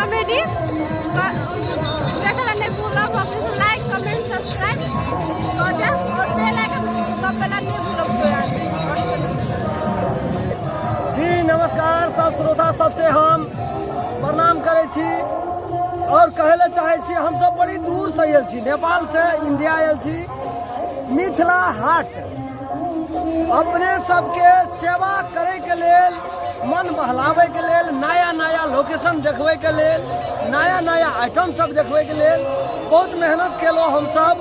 Comedy देखला नहीं भूलब। अपने सब लाइक, कमेंट, सब्सक्राइब कर देब और बेल आइकन दबेला नहीं भूलब कोई आदमी। जी नमस्कार, सब श्रोता सबसे हम प्रणाम करै छी और कहै लए चाहै छी, हमसब बड़ी दूर से आयल छी, नेपाल से इंडिया आयल छी। मिथिला हाट अपने सबके सेवा करैके लेल, मन बहलाबैके लेल, नया नया लोकेशन देखबैके लेल, नया नया आइटम सब देखबैके लेल बहुत मेहनत केलहुँ हमसब।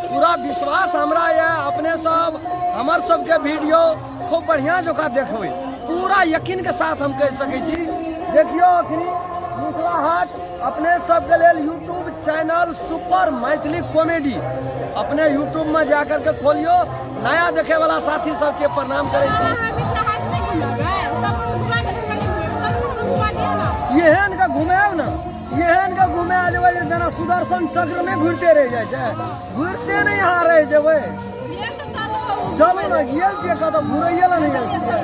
पूरा विश्वास हमरा यऽ, अपने सब हमर सबके वीडियो खूब बढ़िआँ जकाँ देखबै, पूरा यकीनके साथ हम कहि सकै छी। देखियौ, अखनी मिथिला हाट अपने सबके लेल YouTube channel super Maithili comedy अपने यूट्यूब में जा करके खोलियो। नया देखे वाला साथी सबके प्रणाम करै छी। एहन के घुमायब ने, एहन के घुमा देबै जे जेना सुदर्शन चक्र में घुरते रहि जाइ छै, घुरते नहि यहाँ रहि जेबै। चलू ने, गेल छियै कतऽ घुरैये लए नहि गेल छियै?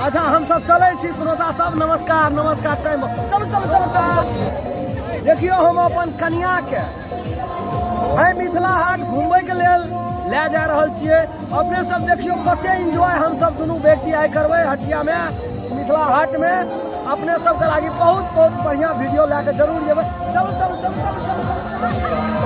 अच्छा, हम सब चलै छी। श्रोता सब, नमस्कार, नमस्कार। टाइम, चलू चलू चलू चलू। देखियौ, हम अपन कनिया के एहि मिथिला हाट घुमबैके लेल लए जा रहल छियै। अपने सब देखियौ, कते एंजॉय हम सब दुनू व्यक्ति आइ करबै हटियामे, मिथिला हाटमे। अपने सबके लागी बहुत बहुत बढ़िया वीडियो लए के जरूर जेबै। चलू चलू चलू चलू चलू।